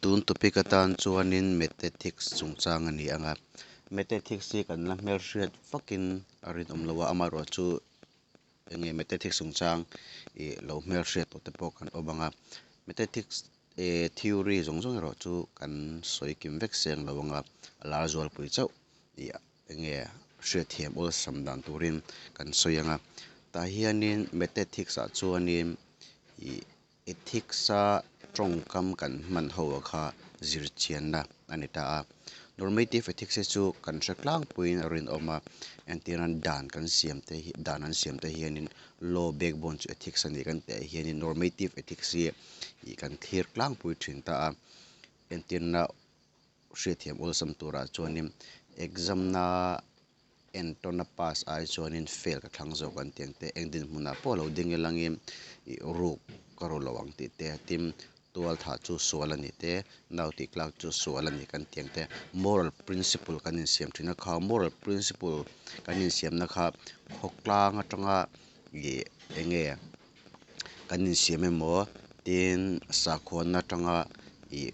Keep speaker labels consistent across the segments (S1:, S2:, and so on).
S1: Tun topic atan chuanin Metaethics chungchang a ni ang a, Metaethics hi kan la hmelhriat vakin a rinawm lo a, amaherawhchu enge Metaethics chungchang ih lo hmelhriat tawh te pawh kan awm ang a, Metaethics eh theory zawng zawng erawh chu kan sawi kim vek seng lo ang a, a lar zualpui chauh ih enge hriatthiam awlsam dan turin kan sawi ang a, tah hianin Metaethics ah chuanin ih Ethics-a tawngkam kan hman ho a kha zirchianna a ni ta a. Normative ethics hi chu kan hre tlangpuiin a rinawm a, entirnan dan kan siam te hi dan an siam te hianin law backbone chu ethics a ni kan tih ah hianin normative ethics hi ih kan thlir tlangpui thin ta a. Entirna hriatthiam awlsam turah chuanin exam na Entawna pass ai chuanin fail ka thlang zawk an ti ang te, eng dinhmunah pawh lo ding ilangin ih ruk ka ru lo ang tih te, tin tual thah chu sual a ni te, nau tih tlak chu sual a ni kan ti ang te, moral principle kan insiam thin a kha moral principle kan insiamna kha khawtlang atanga ih eng nge kan insiam emaw tin sakhuana atanga ih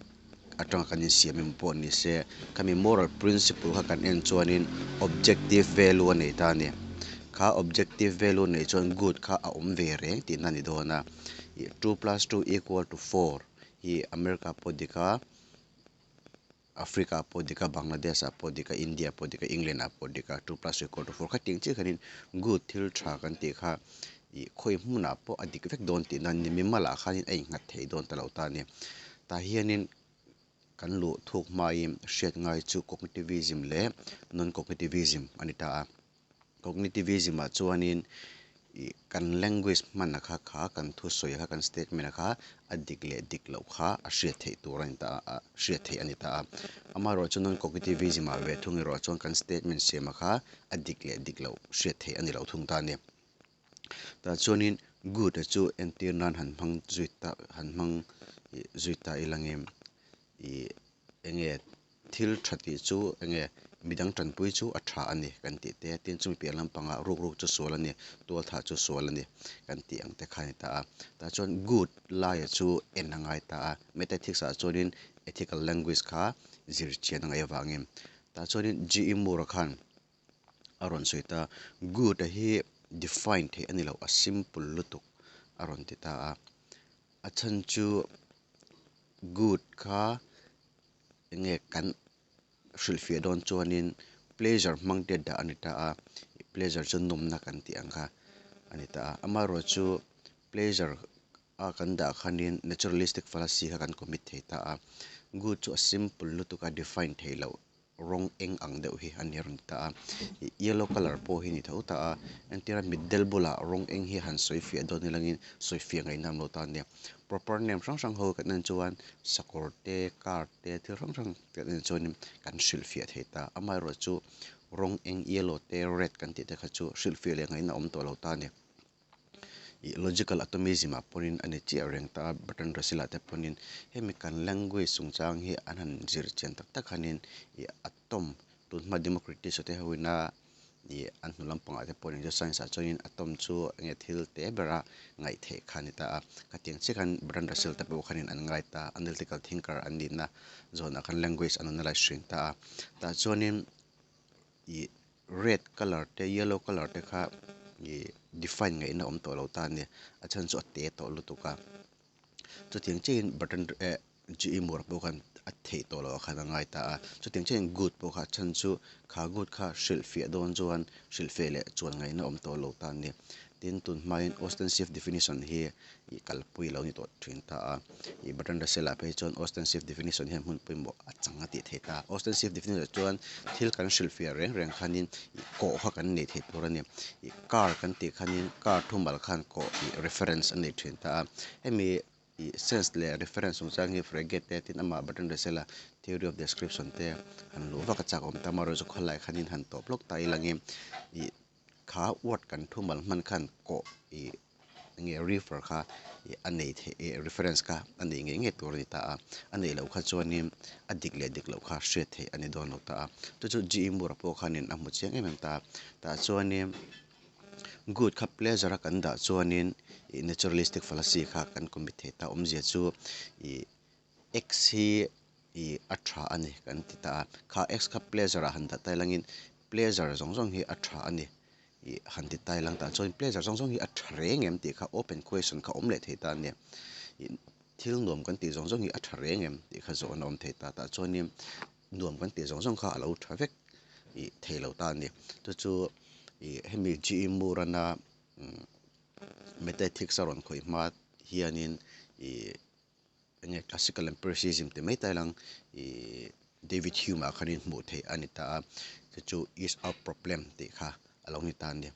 S1: atanga kan insiam emaw pawh ni se khami moral principle kha kan en chuanin objective value a nei ta a ni kha objective value nei chuan good kha a awm ve reng tihna a ni dawn a ih two plus two equal to four hi America pawh dik a. Africa ah pawh dik a, Bangladesh ah pawh dik a, India ah pawh dik a, England ah pawh dik a, two plus equal to four khatiang chiah khanin good thil tha kan tih kha ih khawi hmunah pawh a dik vek dawn tihna a ni. Mimalah khanin a innghat thei dawn ta lo ta a ni. Tah hianin kan luh thuk hmain hriat ngai chu cognitivism leh non-cognitivism a ni ta a. Cognitivism ah chuanin ih kan language hman a kha kha kan thusawi kha kan statement a kha a dik leh dik loh kha a hriat theih tur a ni ta a hriat theih a ni ta a. Amaherawh chu non cognitivism ah ve thung erawh chuan kan statement siam a kha a dik leh dik loh hriat theih a ni lo thung ta a ni. Tah chuanin good a chu entir nan han hmang zui ta han hmang ih zui ta ilangin ih eng nge Thil tha tih chu enge midang tanpui chu a tha a ni kan tih te, tin chumi piah lampangah ruk ruk chu sual a ni, tual thah chu sual a ni kan tih ang te kha a ni ta a. Tah chuan good laia chu en a ngai ta a, metaethics ah chuanin ethical language kha zir chian a ngaih avangin. Tah chuanin GE Moore-a khan a rawn sawi ta, good a hi define theih a ni lo, a simple lutuk a rawn ti ta a. A chhan chu good kha enge kan hrilhfiah dawn chuanin pleasure hmang te dah a ni ta a, pleasure chu nawmna kan tih ang kha a ni ta a, amaherawhchu pleasure a kan dah khanin naturalistic fallacy kha kan commit thei ta a, good chu a simple lutuk a define theih loh. Rawng eng ang deuh hi a ni rawn ti ta a, ih yellow colour pawh hi ni tho ta a, entir a mitdel bulah rawng eng hi han sawi fiah dawn nilangin sawi fiah ngaihna awm lo ta a nia. Proper name hrang hrang ho kan en chuan sakawr te car te thil hrang hrang kan en chuanin kan hrilh fiah thei ta, amaherawhchu rawng eng yellow te red kan tih te kha chu hrilh fiah leh ngaihna awm tawh lo ta a ni. Ih logical atomism ah pawhin a ni chiah reng ta a, Bertrand Russell ah te pawhin hemi kan language chungchang hi an han zir chian tak tak khanin ih atom tunhma Democritus te ho ina ih an hnu lampangah te pawhin science ah chuanin atom chu enge thil te bera ngaih theih kha a ni ta a, khatiang chiah khan Bertrand Russell te pawh khanin an ngai ta a, analytical thinker an nihna zawnah khan language an analyse thin ta a, tah chuanin ih red colour te yellow colour te kha ih define ngaihna awm tawh lo ta a ni a chhan chu a te tawh lutuk a chutiang chiahin button eh G E Moore pawh khan a theih tawh loh ah khan a ngai ta a chutiang chiahin good pawh kha a chhan chu kha good kha hrilhfiah dawn chuan hrilhfiah leh chuan ngaihna awm tawh lo ta a ni tin tun hmain ostensive definition hi ih kalpui lo ni tawh thin ta a ih Bertrand Russell ah phei chuan ostensive definition hian hmun pawimawh a chang a tih theih ta ostensive definition ah chuan thil kan hrilhfiah reng reng khanin ih kawh kha kan nei thei tur a ni ih car kan tih khanin car thumal khan kawh ih reference a nei thin ta a hemi ih sense leh reference chungchang hi Frege te tin amah Bertrand Russell a theory of description te han luh vak a chak awm ta amaherawhchu khawlai khanin han tawp lawk ta ilangin ih kha word kan thumal hman khan kawh ih nge refer kha ih a nei theih ih reference kha a nei ngei ngei tur a ni ta a, a neih loh kha chuanin a dik leh dik loh kha hriat theih a ni dawn lo ta a, chu chu G E Moore-a pawh khanin a hmu chiang em em ta a, tah chuanin good kha pleasure a kan dah chuanin ih naturalistic fallacy kha kan commit thei ta awmzia chu ih x hi. Ih a tha a ni kan ti ta a. Kha x kha pleasure ah han dah ta ilangin pleasure zawng zawng hi a tha a ni ih han ti ta ilang tah chuan pleasure zawng zawng hi a tha reng em tih kha open question kha awm leh thei ta a nia. Ih thil nuam kan tih zawng zawng hi a tha reng em tih kha zawhna awm thei ta tah chuanin nuam kan tih zawng zawng kha a lo tha vek ih thei lo ta a ni. Chu chu ih hemi GE Moore-ana meta-ethics a rawn khawih hma hianin ih enge classical empiricism ti mai ta ilang ih David Hume ah khanin hmuh theih a ni ta a, chu chu is out problem tih kha a lo ni ta a ni.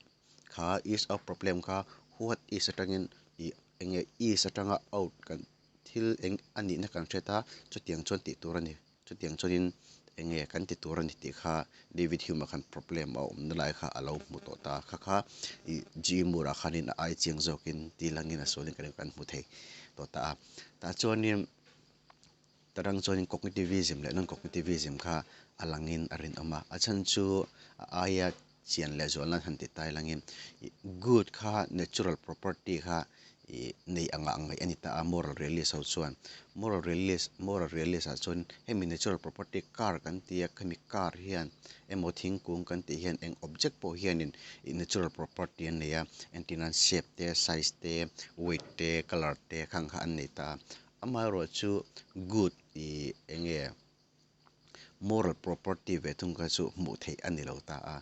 S1: Kha is out problem kha what is atangin ih enge is atanga out kan thil eng a nihna kan hriat a, chutiang chuan tih tur a ni. Chutiang chuanin enge kan ti tur a ni tih kha David Hume ah khan problem a awmna lai kha a lo hmu tawh ta a, kha kha ih G Moore ah khanin a ai chiang zawkin ti langin a sualin kan kan hmu thei tawh ta a. Tah chuanin ta rang chuanin cognitivism leh non-cognitivism kha a langin a rinawm a, a chhan chu a aia chian leh zual nan han ti tai langin ih good kha natural property kha ih nei angah ngaih a ni ta a moral realist ho chuan moral realist moral realist ah chuan hemi natural property car kan ti a khami car hian emaw thingkung kan tih hian eng object pawh hianin ih natural property an nei a entir nan shape te size te weight te colour te khang kha an nei ta a amaherawhchu good ih eng nge. Moral property ve thung kha chu hmuh theih a ni lo ta a,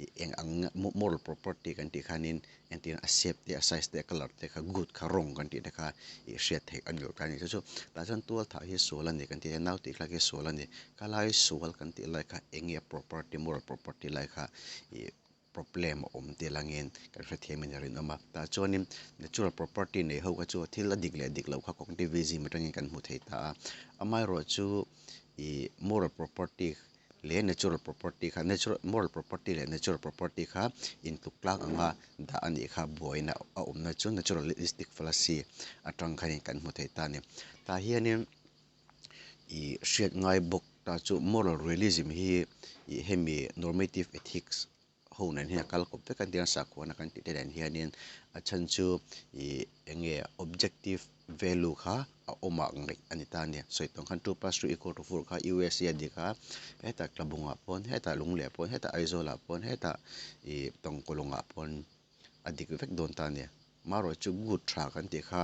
S1: ih eng ang moral property kan tih khanin entir a shape te a size te a colour te kha good kha wrong kan tih te kha ih hriat theih a ni lo ta a ni. Chu chu tah chuan tual thah hi sual a ni kan tih hian nau tih thlak hi sual a ni, ka lai sual kan tih lai kha eng nge property moral property lai kha ih problem a awm tel angin kan hrethiam in a rinawm a. Tah chuanin natural property nei ho kha chu thil a dik leh dik loh kha cognitivism atangin kan hmu thei ta a. Amaherawhchu ih moral property leh natural property kha natural moral property leh natural property kha intluk tlang anga dah a nih kha buaina a awmna chu naturalistic fallacy atang khanin kan hmu thei ta a ni. Tah hianin ih hriat ngai bawk ta chu moral realism hi ih hemi normative ethics ho nen hian a kal kawp vek a nia sakhuana kan tih te nen hianin a chhan chu ih eng nge objective value kha a awmah ngaih a ni ta a nia sawi tawng khan two plus two equal to four kha USA a dik a hetah Tlabungah pawn hetah Lungleh pawn hetah Aizawlah pawn hetah ih Tawngkawlawngah pawn a dik vek dawn ta a nia. Marawhchu good tha kan tih kha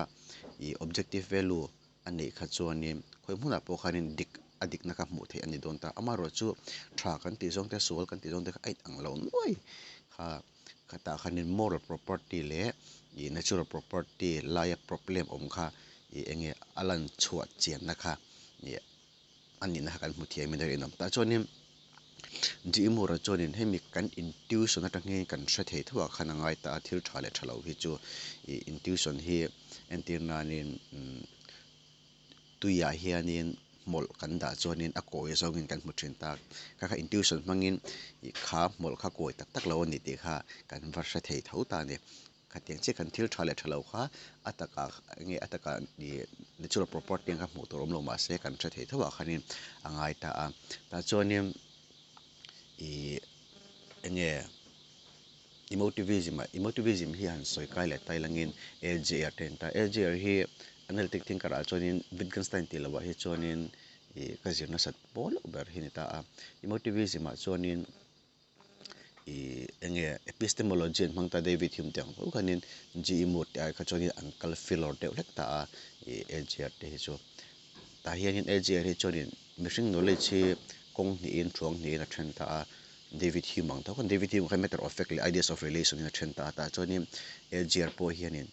S1: ih objective value a neih kha chuanin khawi hmunah pawh khanin dik a dikna kha hmuh theih a ni dawn ta. Amaherawhchu tha kan tih zawng te sual kan tih zawng te kha a inang lo nuai kha khatah khanin moral property leh ih natural property laia problem awm kha ih eng nge a lan chhuah chianna kha ih a nihna kha kan hmu thiam in a rinawm. Tah chuanin Jimura chuanin hemi kan intuition atang hian kan hre thei tho ah khan a ngai ta a, thil tha leh tha lo hi chu ih intuition hi entir nanin umm tuiah hianin hmawlh kan dah chuanin a kawi zawngin kan hmu thin ta. Kha kha intuition hmangin ih kha hmawlh kha kawi tak tak lo a ni tih kha kan va hre thei tho ta a ni. Khatiang chiah khan thil tha leh tha lo kha a takah enge a takah ih natural property ang kha hmuh tur awm lo mahse kan hre thei tho ah khanin a ngai ta a. Tah chuanin ih enge emotivism ah emotivism hi han sawi kai leh tai langin LGR te an ta. LGR hi analytic thinker ah chuanin Wittgenstein tih loh ah hi chuanin ih ka zir nasat pawl loh ber hi a ni ta a. Emotivism ah chuanin ih eng nge epistemology an hmang ta David Hume te ang tho khanin GE Moore te ai kha chuanin an kal filawr deuh hlek ta a ih LGR te hi chu tah hianin LGR hi chuanin mihring knowledge hi kawng hnihin thuang hnihin a then ta a David Hume ang tho khan David Hume khan matter of fact leh ideas of relation in a then ta a tah chuanin LGR pawh hianin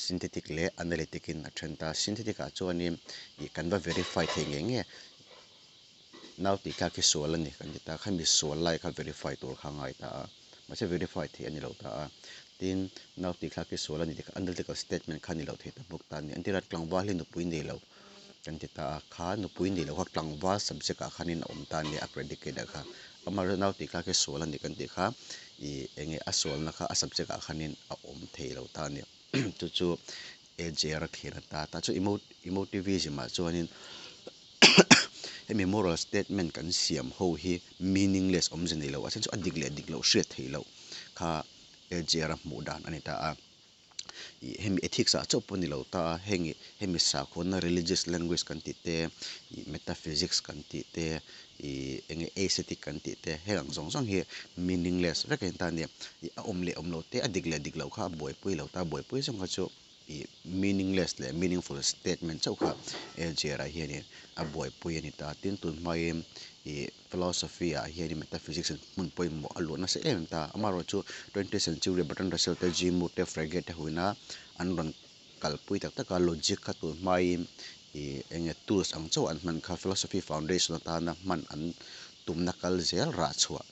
S1: synthetic leh analytic in a then ta a synthetic ah chuanin ih kan va verify thei ngei ngei Nau tih thlak hi sual a ni kan ti ta a, khami sual lai kha verify tur kha a ngai ta a, mahse verify theih a ni lo ta a. Tin, nau tih thlak hi sual a ni tih kha analytical statement kha a ni lo thei ta bawk ta a ni. Entirah tlangval hi nupui nei lo kan ti ta a, kha nupui nei lo kha tlangval subject ah khanin a awm ta a ni a predicate ah kha. Amaherawhchu nau tih thlak hi sual a ni kan tih kha ih eng nge a sualna kha a subject ah khanin a awm thei lo ta a ni. Chu chu AJR a thlir a ta ta chu emotivism ah chuanin hemi moral statement kan siam ho hi meaningless awmze nei lo a then chu a dik leh dik loh hriat theih loh kha AJR a hmuh dan a ni ta a. Ih hemi ethics ah chauh pawh a ni lo ta a, heng ih hemi sakhawnna religious language kan tih te, ih metaphysics kan tih te, ih eng nge aesthetic kan tih te heng ang zawng zawng hi meaningless vek a ni ta a ni. Ih a awm leh awm loh te a dik leh dik loh kha a buaipui lo ta a, buaipui zawng kha chu ih meaningless leh meaningful statement chauh kha LGR ah hianin a buaipui a ni ta. Tin tun hmain ih philosophy ah hianin metaphysics in hmun pawimawh a luah nasa em em ta. Amaherawhchu twentieth century Bertrand Russell te, G Moore te, Frege te huina an rawn kalpui tak tak a, logic kha tun hmain ih eng nge tools ang chauh an hman kha philosophy foundation atana hman an tumna kal zel rah chhuah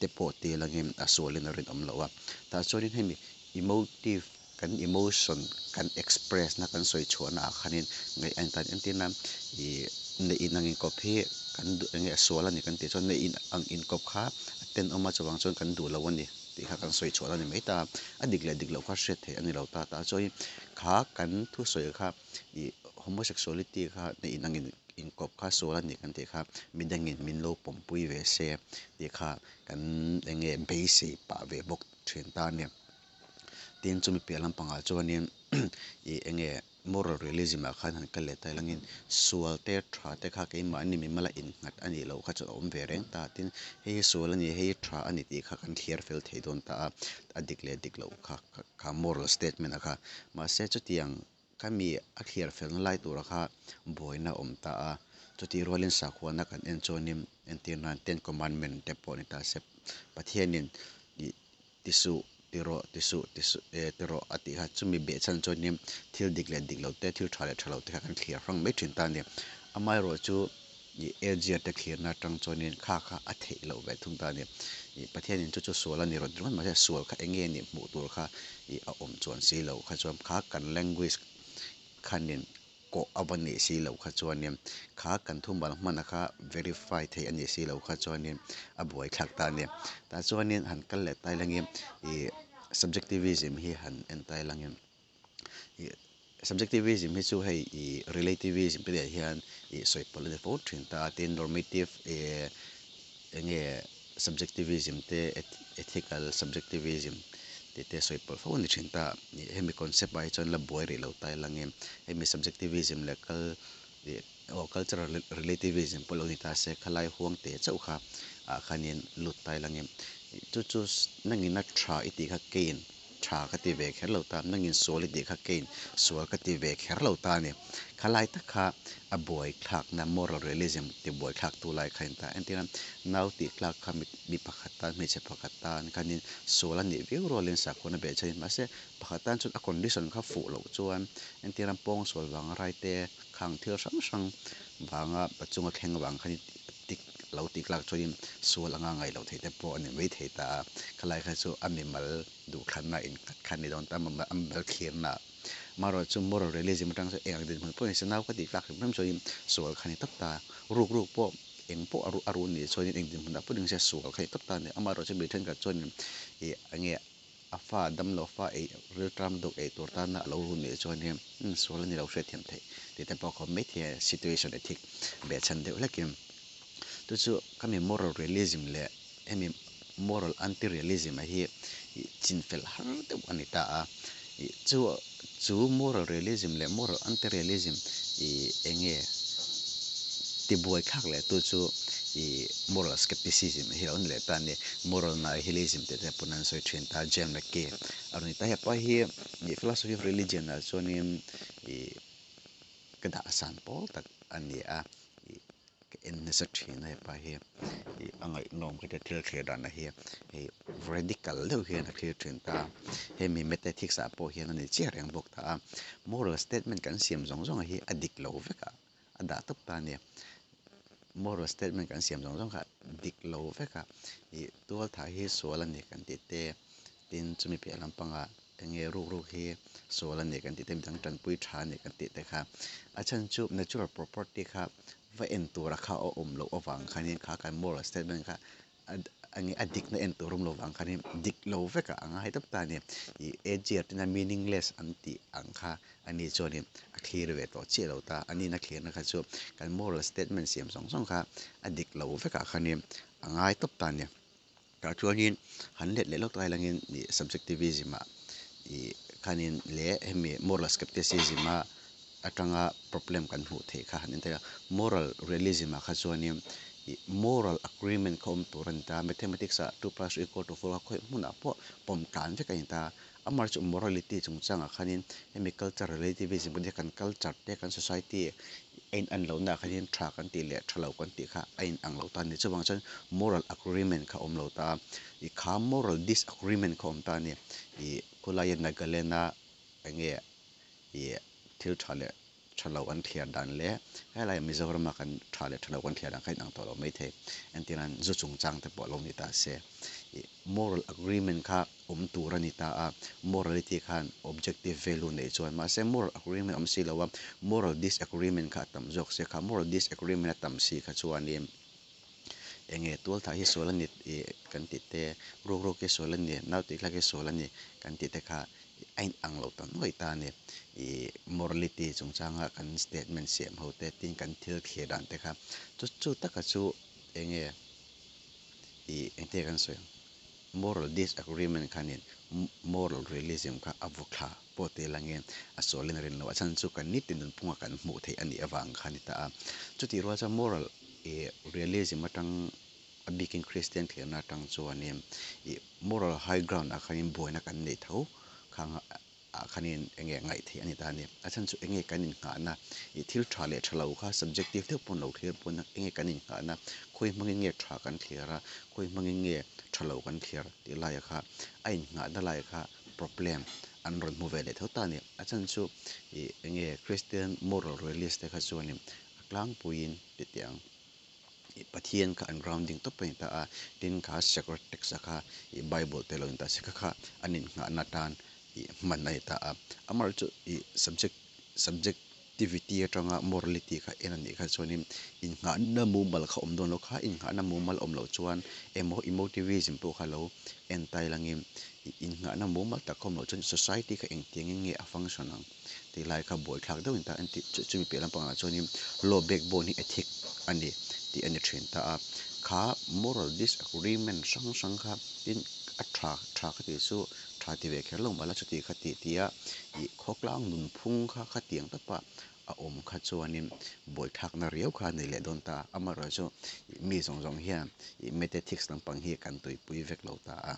S1: te pawh ti langin a sualin a rinawm loh a. Tah chuanin hemi emotive kan emotion kan express na kan sawi chhuahna ah khanin ngaih a intan entir nan ih neih in ang inkawp hi kan duh eng nge a sual a ni kan tih chuan neih in ang inkawp kha a tenawm a chuvang chuan kan duh lo a ni tih kha kan sawi chhuahna a ni mai ta a, a dik leh dik loh kha hriat theih a ni lo ta tah chuanin kha kan thusawi kha ih homosexuality kha neih in ang inkawp kha sual a ni kan tih kha midangin min lo pawmpui ve se tih kha kan eng nge beisei pah ve bawk thin ta a ni. Tin chumi piah lampangah chuanin ih eng nge moral realism ah khan han kal leh ta ilangin sual te tha te kha keimahni mimala innghat a nih loh kha chu a awm ve reng ta. Tin hei hi sual a ni hei hi tha a ni tih kha kan thliar fel thei dawn ta a, a dik leh dik loh kha kha moral statement a kha. Mahse chutiang khami a thliar felna lai tura kha buaina a awm ta a, chutih rualin sakhuana kan en chuanin entir nan ten commandment te pawh a ni ta se Pathianin ih Ti suh, ti rawh, ti suh, ti suh e, ti rawh a tih kha chumi beh chhan chuanin thil dik leh dik lo te, thil tha leh tha lo te kha kan thlir hrang mai thin ta a ni. Amaherawh chu ih Asia te thlirna atang chuanin kha kha a theih loh ve thung ta a ni. Ih Pathianin chu chu sual a ni rawh ringawt mahse sual kha eng nge nih hmuh tur kha ih a awm chuan si lo kha chuan kha kan language khanin kawh a va nih si loh kha chuanin kha kan thumal hmana kha verify theih a nih si loh kha chuanin a buaithlak ta a ni. Tah chuanin han kal leh tai langin ih subjectivism hi han en tai langin ih subjectivism hi chu hei ih relativism te leh hian ih sawi pawlh a ni fo thin ta a, tin normative ih eng nge subjectivism te ethical subjectivism tih te sawi pawlh fo a ni thin ta. Ih hemi concept ah hi chuan la buai rih lo ta ila nge hemi subjectivism leh kal ih aw cultural relativism pawh lo ni ta se khalai huang teh chauh kha ah khanin lut ta ila nge chu chu nangin a tha i tih kha keiin tha ka ti ve kher lo ta, nangin sual i tih kha keiin sual ka ti ve kher lo ta a ni. Khalai tak kha a buaithlakna moral realism ti buaithlaktu lai kha a ni ta. Entirna, nau tih tlak kha mi pakhat tan, hmeichhe pakhat tan khanin sual a nih viau rualin sakhuana beh chhain mahse pakhat tan chuan a condition kha fuh loh chuan entirna pawngsual vanga raite khang thil hrang hrang vanga a chunga thleng vang khanin tik lo tih tlak chuanin sual anga ngaih loh theih te pawh a ni mai thei ta a. Khalai kha chu a mimal duhthlanna innghat kha a ni dawn ta, a mimal thlirna. Amaherawhchu chu moral realism atang chuan eng ang dinhmun pawh ni se nau ka tih tlak hrim hrim chuanin sual kha a ni tawp ta. Ruk ruk pawh eng pawh a a run nih chuanin eng dinhmunah pawh ni se sual kha a ni tawp ta a ni. Amaherawhchu mi thenkhat chuanin ih eng nge a fa damlo fa ei rilṭam deuh ei tur tana a lo run nih chuanin umm sual a ni lo hriatthiam theih tih te pawh a khawm mai thei a, situation ethic behchhan deuh hlekin. Chu chu khami moral realism leh hemi moral anti realism a hi ih chinfel har deuh a ni ta a, ih chu chu moral realism leh moral anti realism ih eng nge tibuai thlak leh tu chu ih moral skepticism hi a lo ni leh ta a ni. Moral nihilism tih te pawn an sawi thin ta a, James McKay a rawn ni ta. Hepa hi ih philosophy of religion ah chuanin ih ka dah san pawl tak a ni a, ih ka en nasa thin a hepa hi ih a ngaihnawm ka tia thil thlir dan hi hei radical deuh hian a thlir thin ta a, hemi mathematics ah pawh hian a ni chiah reng bawk ta a, moral statement kan siam zawng zawng hi a dik lo vek a, a dah tawp ta a ni. Moral statement kan siam zawng zawng kha dik lo vek a, ih tual thah hi sual a ni kan tih te, tin chumi piah lampangah eng nge ruk ruk hi sual a ni kan tih te, midang tanpui tha a ni kan tih te kha a chhan chu natural property kha va en tura kha a awm loh avang khanin kha kan moral statement kha a nge a dikna en tur awm lo vang khanin dik lo vekah a ngai tawp ta a ni. Ih AGR tena meaningless an tih ang kha ani chuanin a thlir ve tawh chiah lo ta. Anina thlirna kha chu kan moral statement siam zawng zawng kha a dik lo vekah khanin a ngai tawp ta a ni. Tah chuanin han let leh lawk ta ilangin ih subjectivism ah ih khanin leh hemi moral skepticism a atanga problem kan hmuh theih kha han entir a. Moral realism ah kha chuanin ih moral agreement kha awm tur a ni ta, mathematics ah two plus equal to four kha khawi hmunah pawh pawm tlan vek a ni ta. Amaherawhchu morality chungchangah khanin hemi culture relativism kan tih kan culture te kan society a in an lohna ah khanin tha kan tih leh tha lo kan tih kha a in ang lo ta a ni. Chuvang chuan moral agreement kha a awm lo ta a, ih kha moral disagreement kha a awm ta a ni. Ih khawlaia Nagaland a eng nge ih thil tha leh tha lo an thliar dan leh helai Mizorama kan tha leh tha lo kan thliar dan kha a inang tawh lo maithei. Entirnan zu chungchang te pawh lo ni ta se ih moral agreement kha awm tur a ni ta a, morality khan objective value neih chuan mahse moral agreement awm si lo a, moral disagreement kha a tam zawk se kha moral disagreement a tam si kha chuanin eng nge tualthah hi sual a ni ih kan tih te, ruk ruk hi sual a ni, nau tih thlak hi sual a ni kan tih te kha a inang lo ta nuai ta a ni. Ih morality chungchanga kan statement siam ho te tin kan thil thlir dan te kha chu chu taka chu eng nge ih engte kan sawi ang moral disagreement khanin moral realism kha a vaw thla pawh te langin a sualin a rin loh a chhan chu kan nitin nunphunga kan hmuh theih a nih avang kha a ni ta a. Chutih rual chuan moral ih realism atang a bikin Kristian thlirna atang chuanin ih moral high ground ah khanin buaina kan neih tho khang ah khanin eng nge ngaih theih a ni ta a ni. A chhan chu eng nge kan innghahna ih thil tha leh tha lo kha subjective deuh pawn lo thlir pawn eng nge kan innghahna khawi hmangin nge tha kan thlir a khawi hmangin nge tha lo kan thlir tih laia kha a innghahna lai kha problem an rawn hmu ve leh tho ta a ni. A chhan chu ih eng nge Christian moral realist te kha chuanin a tlangpuiin ti teh ang. Ih Pathian kha an grounding tawp a ni ta a, tin kha sacred text a kha ih Bible te lo ni ta se kha kha an innghahna tan ih hman a ni ta a. Amaherawhchu ih subject subjectivity atanga morality kha en a nih kha chuanin innghahna mumal kha awm dawn lo kha innghahna mumal awm loh chuan emaw emotivism pawh kha lo en tai langin ih innghahna mumal tak kha awm loh chuan society kha engtiangin nge a function ang tih lai kha buaithlak deuh a ni ta a ni tih chumi piah lampangah chuanin law backbone hi ethic a ni tih a ni thin ta a. Kha moral disagreement hrang hrang kha tin a tha tha ka tih chu tha ti ve kher lo mah la chuti kha tih tia ih khawtlang nunphung kha khatiang tawpa a awm kha chuanin buaithlakna riau kha a nei leh dawn ta a. Amaherawhchu mi zawng zawng hian ih mathematics lampang hi kan tuipui vek lo ta a.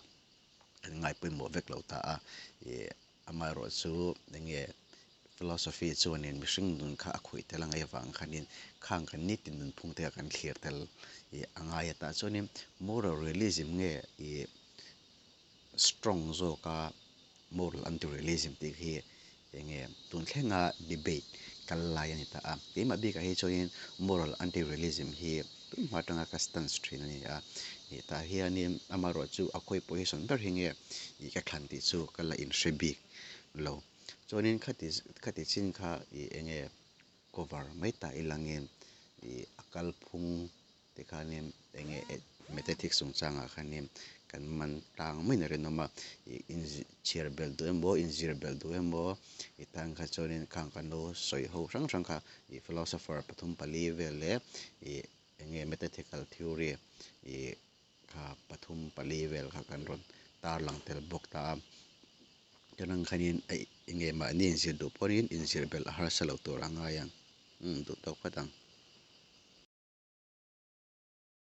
S1: Kan ngai pawimawh vek lo ta a, ih amaherawhchu eng nge philosophy chuanin mihring nun kha a khawih tel a ngaih avang khanin khang kan nitin nunphung te kha kan thlir tel ih a ngai a tah chuanin moral realism nge ih strong zawka moral anti realism tih hi eng nge tun thlenga debate kal lai a ni ta a. Keimah bikah hi chuanin moral anti realism hi tun hma atanga ka stance thin a ni a. Ih tah hianin amaherawhchu a khawi position ber hi nge ih ka thlan tih chu ka la inhre bik lo. Chuanin khati khati chin kha ih eng nge cover mai ta ilangin ih a kalphung tikhanin eng nge mathematics chungchangah khanin kan man tlang mai in a rinawm a ih inchhiar belh duh emaw inzir belh duh emaw i tan kha chuanin khang kan lo sawi ho hrang hrang kha ih philosopher pathum pali vel leh ih eng nge mathematical theory ih kha pathum pali vel kha kan rawn tarlang tel bawk ta a tunang khanin eng nge mahni inzir duh pawhin inzir belh a harsa lo tur a ngai ang umm duh tawk phawt ang.